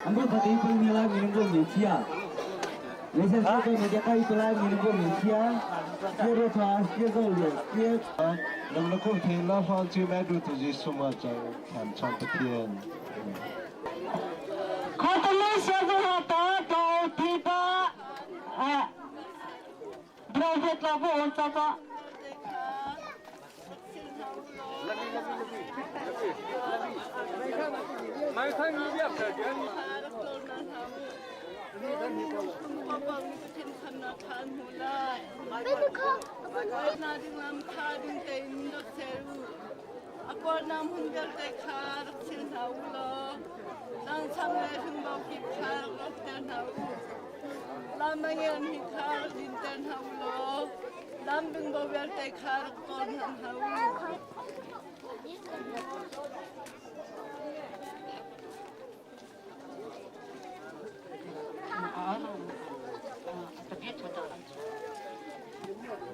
Ambo tadi pun nilai minum pun media. Lesen ko media kai pelai minum pun media. Kia ro tha kia zo le kia Nang na kum the la hwang chi mai du tu Jesu ma chang tham chang Pathian. Khotali siazu ha ta tau thi pa a private la bo on ta pa.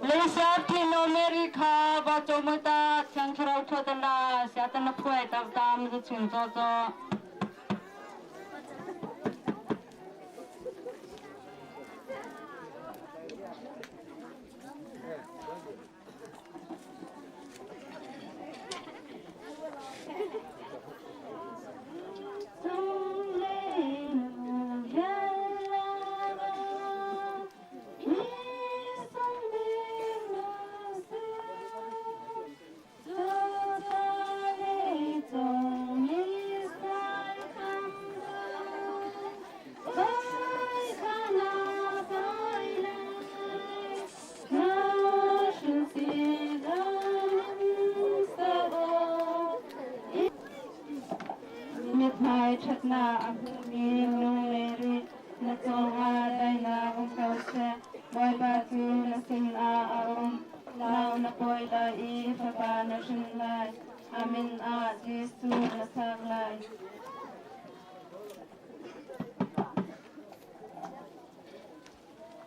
Lisa Tino Mary kha ba chomata thiang thlarau thotala siatana phuai tak tam zu chung cho cho. Mithmai ṭhatnak a hmumi nu Mary, na cungah daihnak um ko seh. Bawipa cu na sinah a um. Nau na pawi lai i fapa na hrin lai. A min ah Jesuh na sak lai.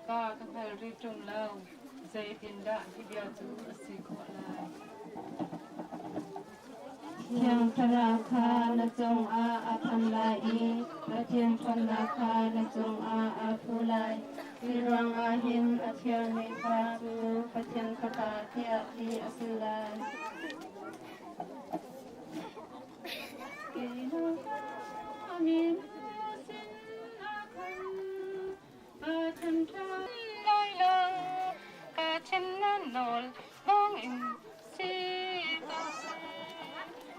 Ka ka hngal rih ṭung lo. Zeitindah hi bia cu a si khawh lai? Thiang Thlarau kha na cungah a phan lai i Pathian ṭhawnnak kha na cungah aa phu lai. Hi ruangah hin a thiangmi fa cu Pathian Fapa tiah ti a si lai.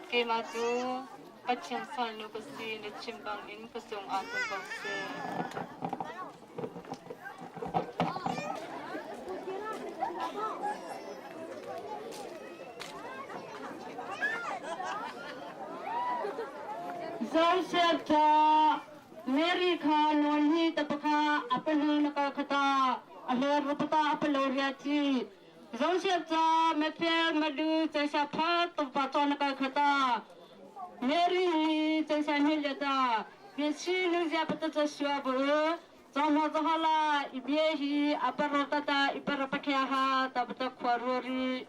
Keimah cu Pathian salnu ka si na chim bangin ka cungah tlung ko seh. Joseph cu Mary kha nawn hi tapakha a palu na kal khata a hler rupata a palo ria chi Joseph ca Matthew Madu Chaisa pha tumpa chaw na kal khata Mary hi Chaisa hi le ta Messi nu zia pata cha shua bu Chawhma zahala i bia hi a parotata i parapakya ha tabata khwaruri.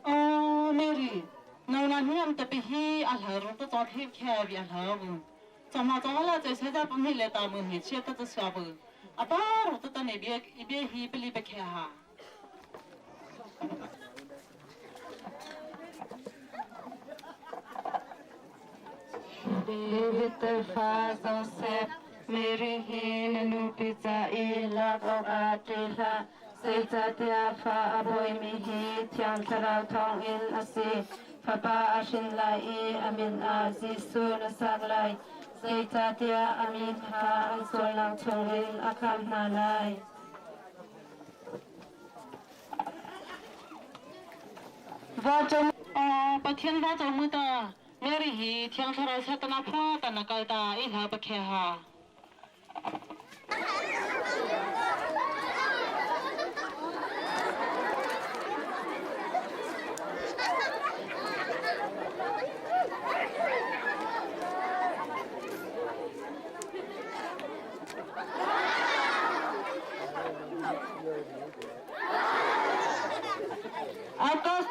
Oh Mary, nona hiam te hi a hlar to to the khe bi a hlar bu. Chawhma zahala chai sai da pum hi le ta mu hi chia ta cha sua bu. A par to ta ne bia i bia hi pali pa khe ha. David fa Joseph, Mary hi na nupi ca i lak awkah ṭih hlah, zeicahtiah fa a bawimi hi Thiang Thlarau thawngin a si. Fapa a hrin lai i a min ah Jesuh na sak lai, zeicahtiah a mi kha an sualnak chungin a khamh hna lai. Vacung Pathian vacung mu ta Mary hi Thiang Thlarau Satana phua ta na kal ta i hla pakhe ha. August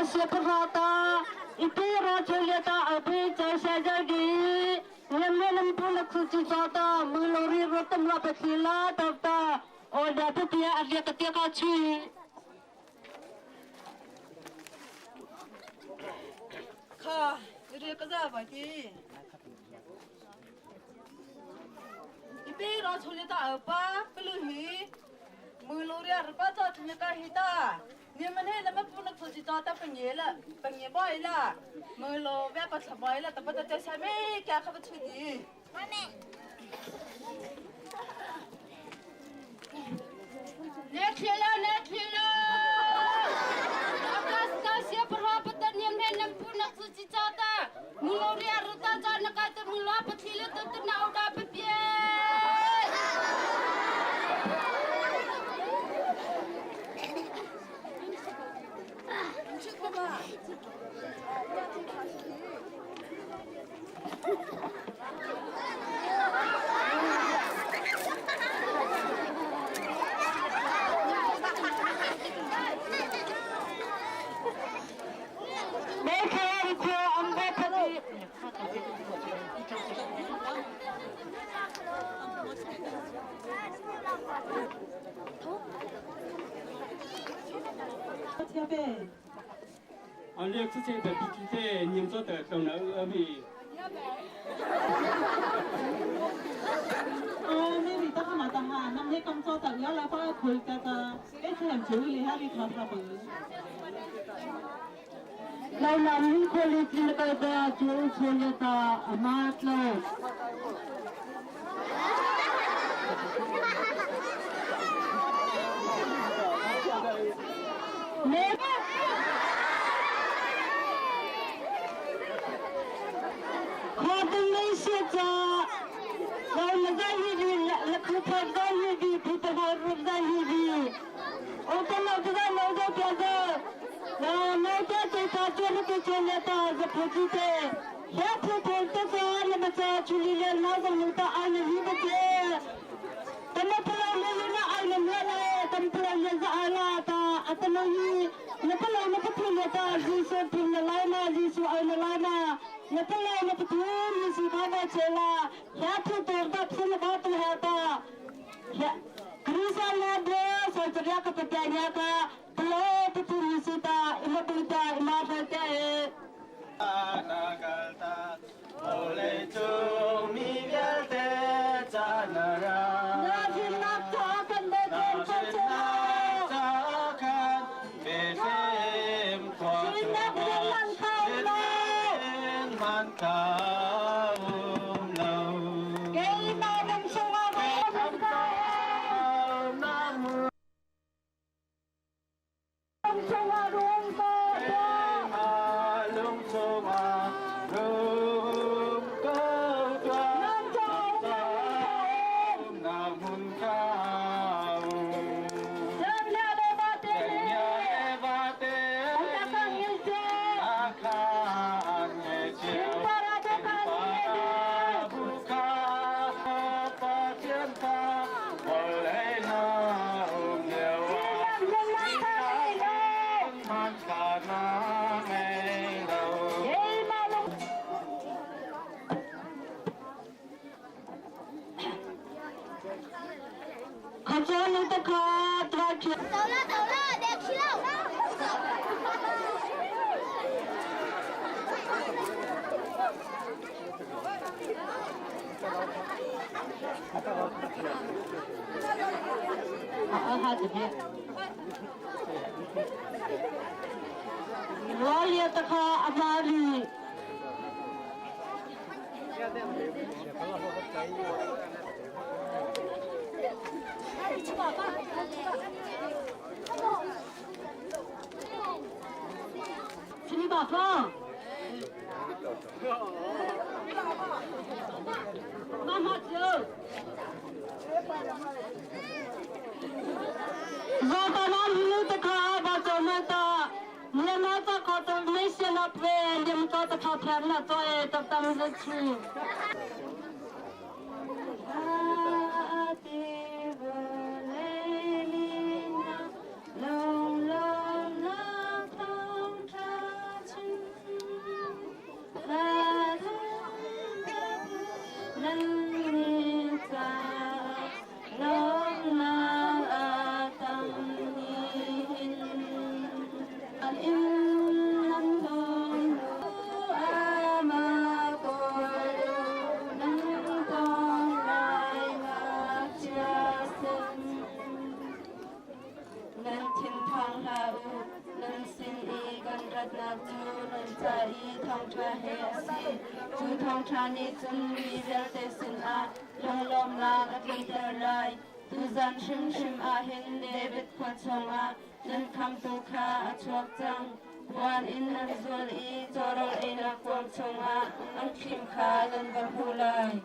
Siaparata ipi ra chuliata api chasha jagi nyamne lampu laksu chi chata mulori rotam la pathila tavta oda pia arya katia ka chui Kha ri ka za ba ti ipi ra chuliata apa pelu hi mulori arpa cha thne ka hita 你们那那么不能出去找他半年了，半年半了，没了，外边吃饱了，他不得在下面干还不出去。来吃了，来吃了。Akas kasya perhapatan yang henam punak suci cata. Mulori aruta jana kata mula pathile tut na uda pipye. 啊，你之前在北京在宁做的东南阿咪。哦，你你得嘛得哈，那你咁做得了啦，把佢嘅个，你听住你喺你头头背。 Lau lam kholi chin ka da chu chole ta amat lo. Ne Khadam mai se cha lau la ga hi bi la khu pha ga hi bi phu ta ga ru ga hi bi. O ta la ga la ga pya ga. Na na ta te ta chole te chole ta za phu te. Ya phu phu ta sa na ba chuli le na za lu ta ai na hi ba te. Tama pala le na ai na le tam pala le za ala ta atano hi na pala na phu le ta ji so phu na lai na ji su ai na lai na na pala na phu ni su ka ba chela ya phu to da phu na ba tu ha ta ya krisa la de so chria ka ta ya ka pala phu ni su ta ima bu ta ima pha ta e Na jin na ta kan de jen pa chela Jin na jen man khao lo Kay na nang sunga ko sunga rong ko Nang chong na de ba te Ang kakang ilje Para de kan Khachon ta kha tra 走了走了，别去了。 Ha te Rolia ta kha amari Sini ba fa. Mama jo. Zata na lu ta kha ba cho na ta. Ne na ta kho ta me se na pre lim ta ta kha pha na to e ta tam ze chi. Long long na thong tha. chuahnak cu nan ca i thawngṭha he a si. Cu thawngṭha nih cun mi vialte sinah lunglawmhnak a tlunter lai. Tuzan hrimhrim ah hin David khua chungah nan khamtu kha a chuak cang. Puan in an zual i cawrawl einak kuang chungah an thlim kha nan va hmuh lai.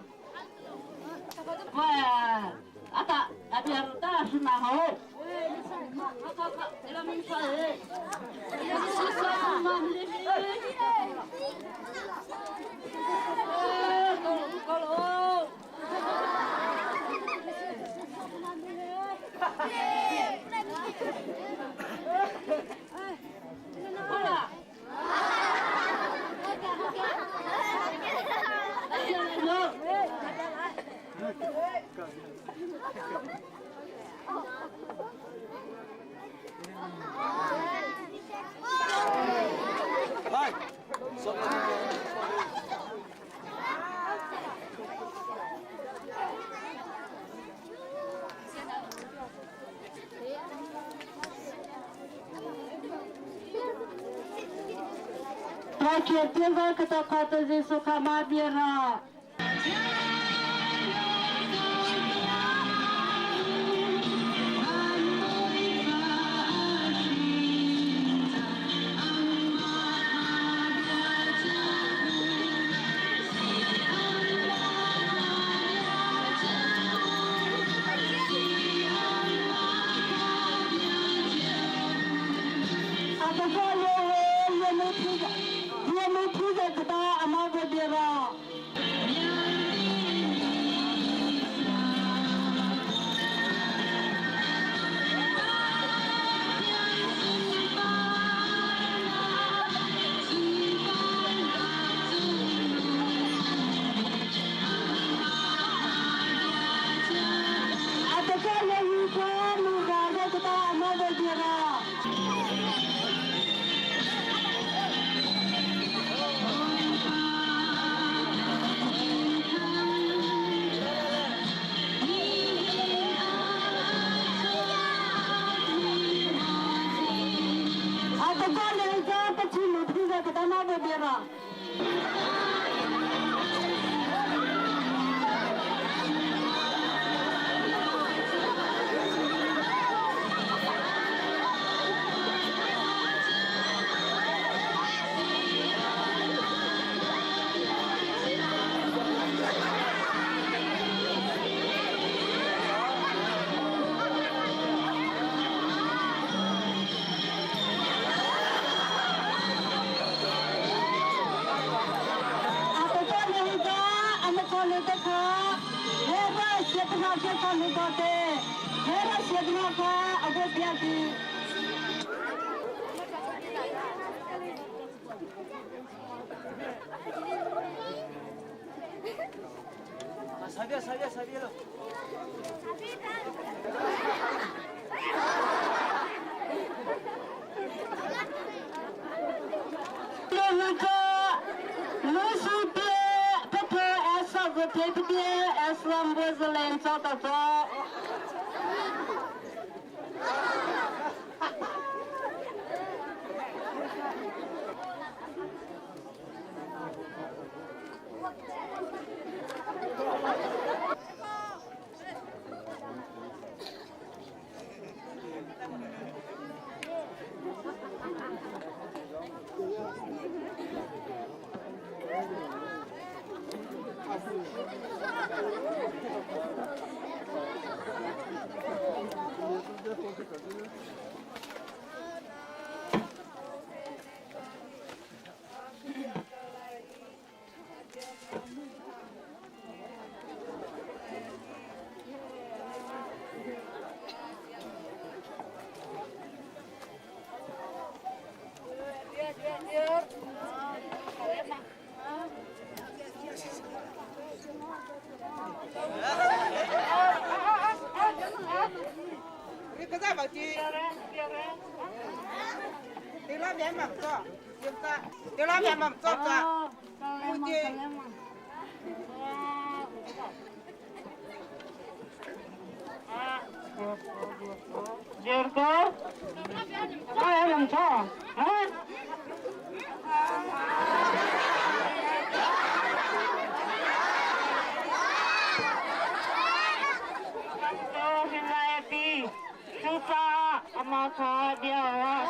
Amah kha bia ah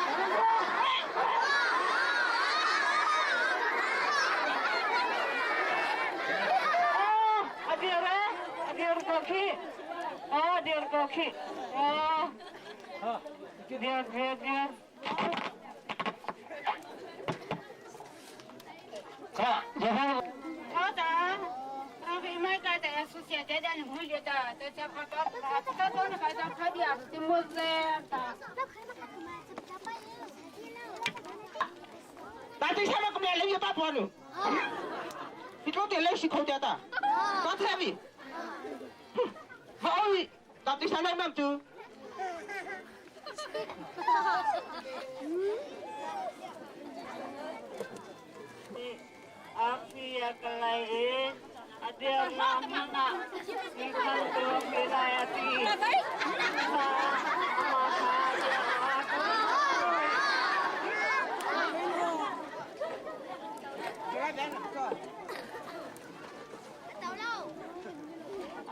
A dir e, a dir ko khi. A dir ko khi. Dir, dir, dir. 好的，那个买个在宿舍在在你屋里的，在家跑到跑到那个在快点是么子的。 大对下面个面来一大包了，你做点来是空掉的，刚才位，哼，好位，大对下来慢走。 Afi akalai adir namana ikan tu wilayati.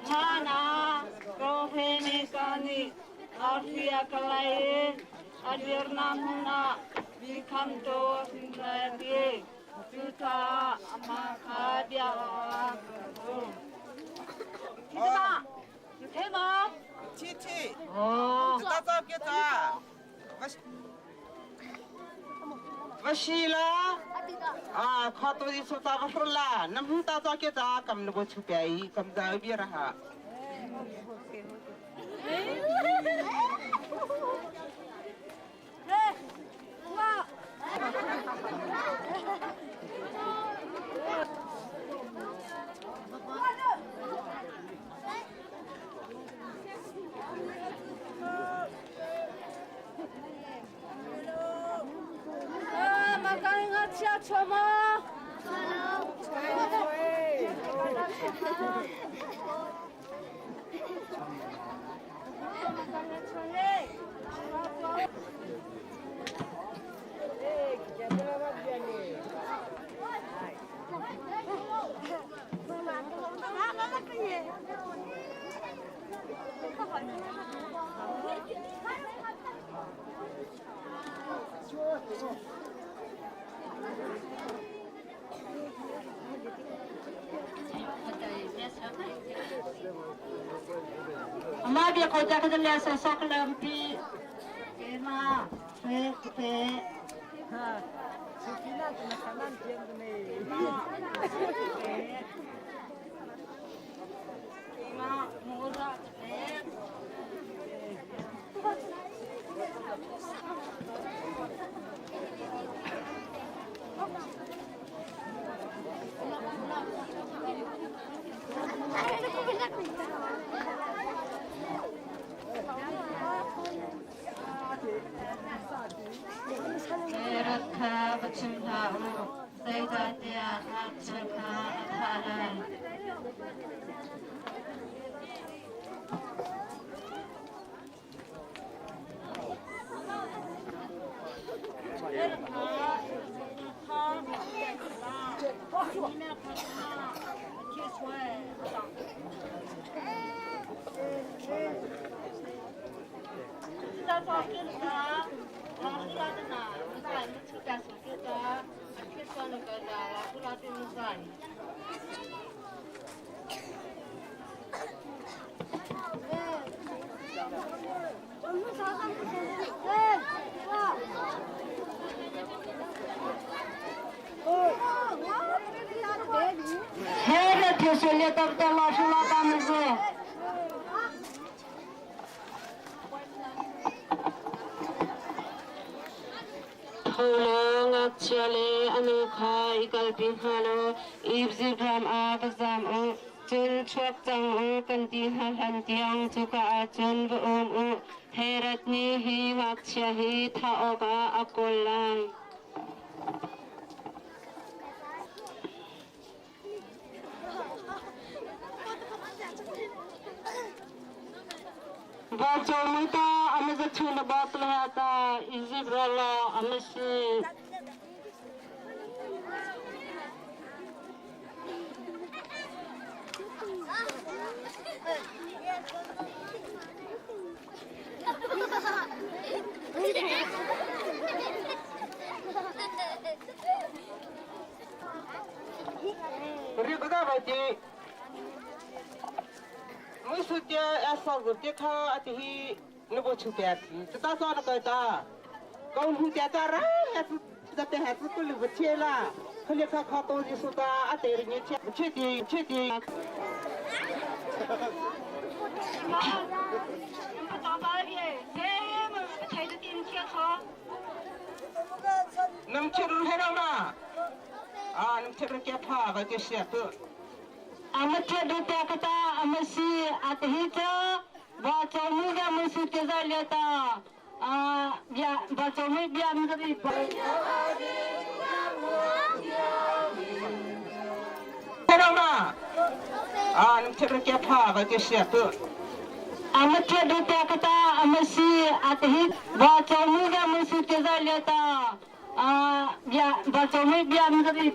Mana rohini kani afi akalai adir namana ikan tu wilayati. Juta ama kha bia. 你听吗？听听。哦。大早给他。我洗了。啊，靠多的说咋不说了？那么大早给咱，咱们那个出边，咱们在边了哈。哎，哇！啊，马刚我吃错吗？ Ama bia ko ja ka le sa sok lam pi ke ma fe fe ha Ma mura fe. Rakha bachim ha u zaida tia ngakchia kha a thah lai. Here teselli tabda şuladamızı. Tholo ngakchia le anu kha ikal pi hna lo Egypt ram ah va zam u cun chuak cang u kan ti hna hlan tiang cuka ah cun va um u Herod nih hi ngakchia hi thah awkah a kawl lai. Vancungmi ta amazachuna batlahata Egypt rala amasi. zo te kha ati hi na bo chu te ti ta so na kai ta kau hu te ta ra ha tu ta te ha tu tu lu che la khale kha kha to ji su ta a te ri ni che che ti che ti Nam che ru he ra ma a nam che ru ke pha ba ke sia tu Amache duta kata amasi atahita ba chomu ga musu te za leta a bia ba chomu bia mi ga bi he ra ma a nam che ru ke pha ba ke sia tu Amache duta kata amasi atahi ba chomu ga musu te za leta a bia ba chomu bia mi ga bi